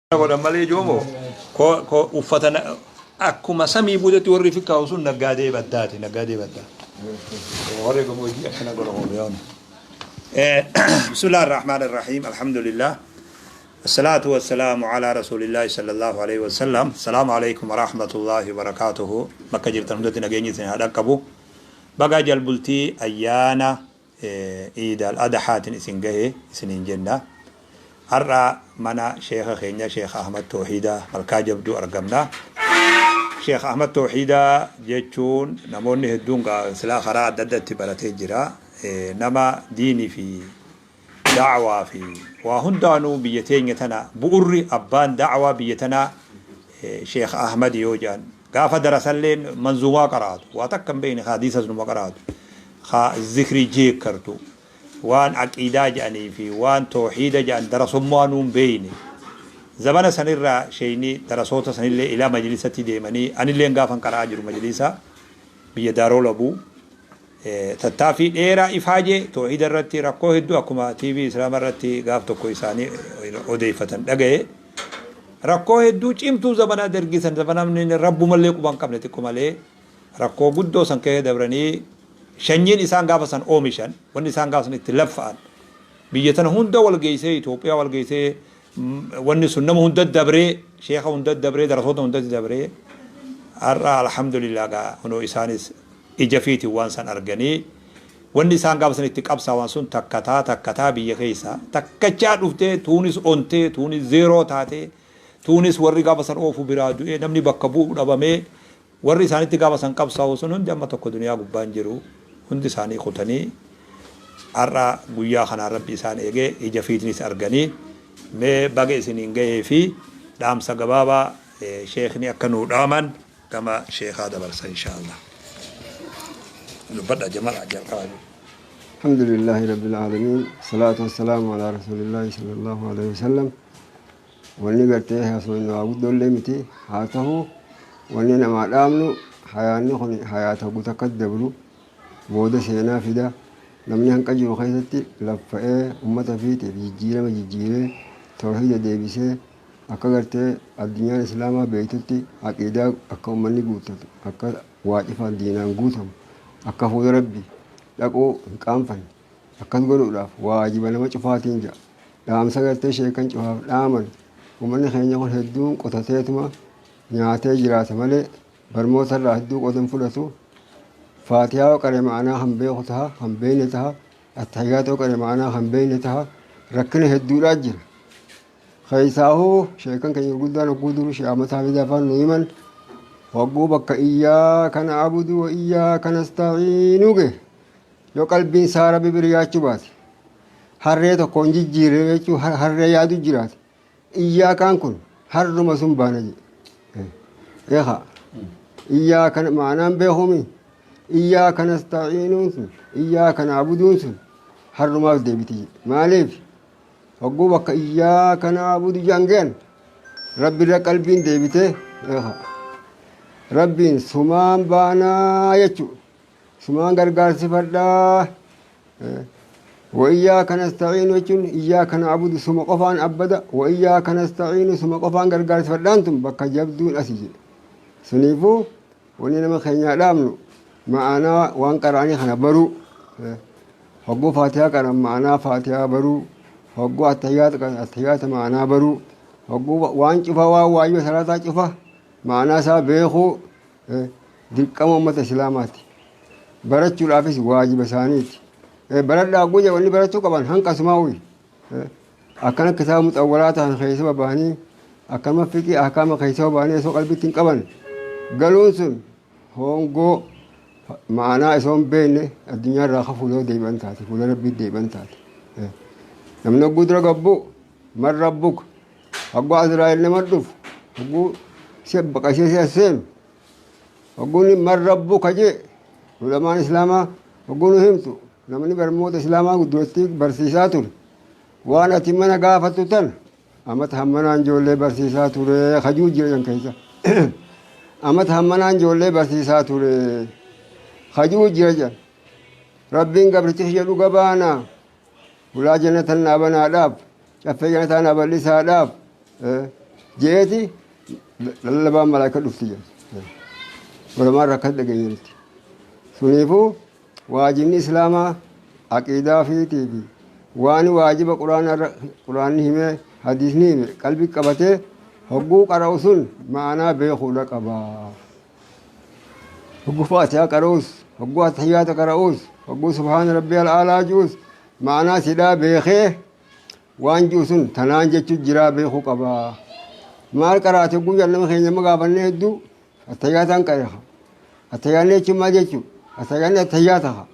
Godhan malee joomoo ko uffata akkuma samii buutetti warri fi kaa'u sun naggaadee baddaati, naggaadee baddaa. Warri gammoojjii akkana godha oolu. Bismillaahi Rahmaani Rahiim, alhamdulillah. Asalaatu wassalaamu alaa rasuulillaahi sallallahu alaihi wasallam. Salaamu alaikum warahmatullaahi wabarakaatuhu. Bakka jirtan hundatti nageenyi isin haa dhaqqabu. Baga jalbultii ayyaana Iid al Adhaatiin isin gahe isiniin jenna. Har'a mana sheekha keenya, Sheekh Ahmad Toohiidaa Malkaa Jabduu argamna. Sheekh Ahmad Toohiidaa jechuun namoonni hedduun silaa karaa adda adda itti baratee jira. Nama diinii fi da'waa fi waa hundaanuu biyya teenya tana bu'urri abbaan da'waa biyya tanaa Sheekh Ahmad yoo jedhan, gaafa darasalleen manzuumaa qaraatu, waa takka hin beekne, hadiisas numa qaraatu, ka zikrii jeekkartu, waan aqiidaa jedhanii fi waan toohiida jedhan darasummaa nuun beekne. Zamana sanirraa sheeyni darasoota sanillee ilaa majlisatti deemanii, anilleen gaafan qara'aa jiru majlisa biyya Daaroo Labuu, tattaaffii dheeraa ifaajee toohiida irratti rakkoo hedduu, akkuma TV Islaama irratti gaaf tokko isaanii odeeffatan dhagaye, rakkoo hedduu cimtuu zamana dergisan, zamana namni rabbumallee quba hin qabne xiqqo malee, rakkoo guddoo san keessa dabranii, shanyiin isaan gaafa san oomishan, wanni isaan gaafa san itti laffa'an biyya tana hunda wal geessee, Itoophiyaa wal geessee, wanni sun nama hunda dabree, sheeka hunda dabree, darasoota hundatti dabree, har'a alhamdulillah gaa kunoo isaanis ija fiitiin waan san arganii, wanni isaan gaafa san itti qabsaawan sun takkataa takkataa biyya keessa takkachaa dhuftee, tuunis ontee, tuunis zeeroo taatee, tuunis warri gaafa san oofu biraa du'ee, namni bakka bu'u dhabamee, warri isaanitti gaafa san qabsaa'u sun hundi amma tokko duniyaa gubbaan jiru, hundi isaanii kutanii, har'a guyyaa kanaan Rabbi isaan eegee ija fiitinis arganii, mee baga isiniin gahee fi dhaamsa gabaabaa sheekni akka nuu dhaaman gama sheekaa dabarsa inshaallah. Dubbadha jamala jalqabaa. الحمد لله رب العالمين، الصلاة والسلام على رسول الله صلى الله عليه وسلم. Wanni gartee haasofnu waa guddoollee miti. Haa ta'u, wanni namaa dhaamnu, hayaanni kun hayaata guutuu akka dabru booda seenaa fida. Namni hanqa jiru keessatti laffa'ee ummata fiitiif jijjiirama jijjiiree, tawhiida deebisee, akka gartee addunyaan islaamaa beektutti aqiidaa akka ummanni guuttatu, akka waa cifaan diinaan guutamu, akka fuula Rabbi dhaquu hin qaanfanne akkas godhuudhaaf waajiba nama cufaatiin jedha. Dhaamsa gartee sheekan cufaaf dhaaman, uummanni keenya kun hedduun qotateetuma nyaatee jiraata malee barmoota irraa hedduu qodan fudhatu. Faatihaa yoo qare ma'anaa kan beeku taha, kan beekne taha. Attahiyyaata yoo qare ma'anaa kan beekne taha. Rakkina hedduudhaa jira. Keessaahuu sheekan keenya gurguddaan hogguu duru shi'aamata hafidaa afaan nu himan, hogguu bakka "إياك نعبد وإياك نستعين" ge yoo qalbiin isaa Rabbi bira yaachuu baate, harree tokko hin jijjiirre jechuu, harree yaadu jiraate, iyyaakaan kun harruma sun baana jedhe. Eekaa iyyaaka ma'anaan beekumi, إياك نستعين uun sun, إياك نعبد uun sun harrumaaf deebiti jedhe. Maaliif? Hogguu bakka "إياك نعبد" jedhan gahan Rabbi irra qalbiin deebitee, eekaa Rabbiin sumaan baanaa jechuu, sumaan gargaarsifadhaa. "وإياك نستعين" jechuun "إياك نعبد" suma qofaan abbada, "وإياك نستعين" suma qofaan gargaarsifadhaan tun bakka jabduun asi jedhe. Suniifuu wanni nama keenyaa dhaamnu ma'anaa waan qara'anii kana baruu, hogguu Faatihaa qaran ma'anaa Faatihaa baruu, hogguu attahiyyaata ma'anaa baruu, hogguu waan cufa, waan waajiba salaataa cufa ma'anaa isaa beekuu dirqama ummata islaamaati. Barachuudhaafis waajiba isaaniiti. Baradhaa hogguu jedhan, wanni barachuu qaban hanqasumaa uyi akkana kitaaba muxawwalaa ta'an keessa babahanii, akkanuma fiqii ahkaama keessa babahanii osoo qalbitti hin qaban galuun sun hongoo ma'anaa osoo hin beekne addunyaa irraa ka fuula deebi'an taate, fuula Rabbii deebi'an taate. Namni hogguu dura gabbu "من ربك", hogguu Azraa'el nama dhufu, hogguu si baqasee si as seenu, hogguun "من ربك" jee, ulamaan islaamaa hogguu nu himtu, namni barmoota islaamaa duratti barsiisaa ture, waan ati mana gaafattu tan amata hammanaan ijoollee barsiisaa ture kajuu jiran keessa, amata hammanaan ijoollee barsiisaa ture kajuu jira jedhan. Rabbiin gabricha kiyya dhuga baanaa, hulaa jannatan naa banaadhaaf, caffee jannataa naa bal'isaadhaaf. Je'eeti lallabaan malaayika dhufti jedhe. Ulamaan irraa akkas dhageenyetti. Suniifuu waajibni islaamaa aqiidaa fiitii fi waan waajiba quraana irra quraanni himee hadiisni hime qalbii qabatee hogguu qara'u sun ma'anaa beekuudha qaba. Hogguu faatihaa qara'us, hogguu attahiyyaata qara'us, hogguu subhaana rabbii al'aalaa ji'us ma'anaa sidhaa beekee waan ji'u sun tanaan jechuu jiraa beekuu qaba. Maal qaraate hogguu jedhan nama keenya amma gaafannee hedduu attahiyyaataan qare. Attahiyyaanni jechuun maal jechuu? Attahiyyaanni attahiyyaata haa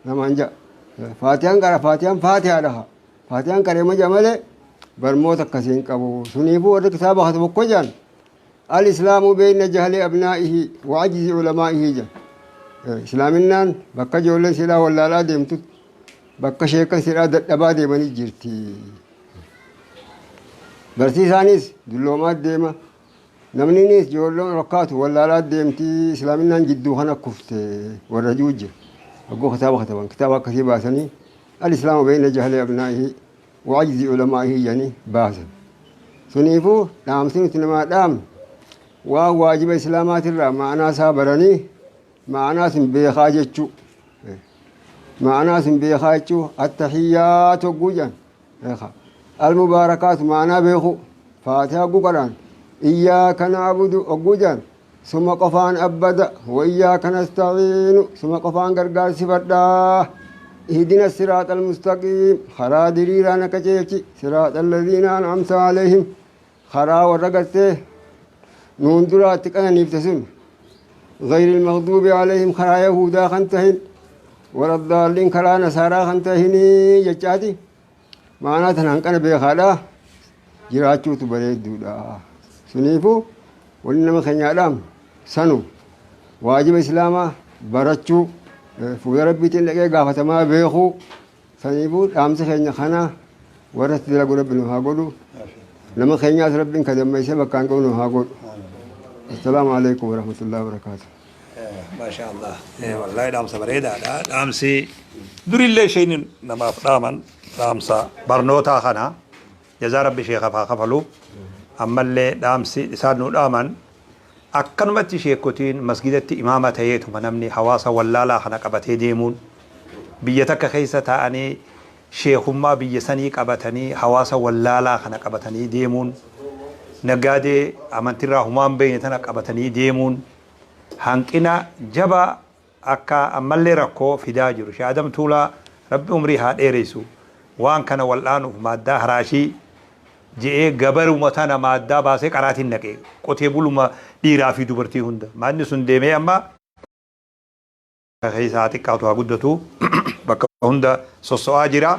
namaan ja'a. Faatiyaan qara faatiyaan faatiyaadha haa. Faatiyaan qaree ma ja'a malee barmoota akkasii hin qabu. Suniifuu warri kitaaba katabu tokko jedhan al-islaamu beeyna jahli abnaa'ihi wa ajzi ulamaa'ihi jedhan. Islaaminaan bakka ijoolleen silaa wallaalaa deemtutti bakka sheekan silaa dadhabaa deemanii jirti. Barsiisaanis dulloomaa deema. Namninis ijoolleen rakkaatu wallaalaa deemti. Islaaminaan jidduu kana kufte warra jiru jira. Hogguu kitaaba kataban kitaaba akkasii baasanii al-islaamu beeyna jahli abnaa'ihi wa ajzi ulamaa'ihi jedhanii baasan. Suniifuu dhaamsi nuti namaa dhaamnu waan waajiba islaamaatirraa ma'anaa isaa baranii ma'anaa sun beekaa jechuu. Ma'anaa sun beekaa jechuu attahiyyaatu hogguu jedhan beekaa. Almubaarakaatu ma'anaa beekuu. Faatihaa hogguu qara'an iyyaaka na'budu hogguu jedhan suma qofaan abbada wa iyyaaka nasta'iinu suma qofaan gargaarsifadhaa. Ihdina siraaxa almustaqiim karaa diriiraa na qajeelchi siraaxa alladhiina an'amta alayhim karaa warra gartee nuun duraatti qananiifte sun غير المغضوب عليهم karaa yahudaa kan tahin ولا الضالين karaa nasaaraa kan tahinii jechaati ma'anaa tan hanqana beekaadha jiraachuutu bareedduudha. Suniifuu wanni nama keenyaadhaam sanu waajiba islaamaa barachuu fuula rabbiitiin dhaqee gaafatamaa beekuu. Saniifuu dhaamsi keenya kana warra itti dalagu rabbi nu haa godhu. Nama keenyaas rabbiin ka dammeessee bakkaan ga'u nu haa godhu. Assalaamu alaikum warahmatullahi wabarakaatuh. Maashaa Allah. Wallaahi dhaamsa bareedaadha. Dhaamsi durillee isheen namaaf dhaaman dhaamsa barnootaa kana jazaa rabbi sheekaaf haa kafalu. Ammallee dhaamsi isaan nu dhaaman akkanumatti sheekotiin masgidatti imaama ta'eetuma namni hawaasa wallaalaa kana qabatee deemuun biyya takka keessa taa'anii sheekummaa biyya sanii qabatanii hawaasa wallaalaa kana qabatanii deemuun naggaadee amantirraa humaan beeyne tana qabatanii deemuun hanqina jabaa akka ammallee rakkoo fidaa jiru. Sheekh Adam Tuulaa rabbi umrii haa dheeressu waan kana wal'aanuuf maaddaa haraashii je'ee gabaruma tana maaddaa baasee qaraatiin naqe qotee buluma dhiiraa fi dubartii hunda. Maanni sun deemee amma keessa haa xiqqaatu haa guddatu bakka hunda sosso'aa jira.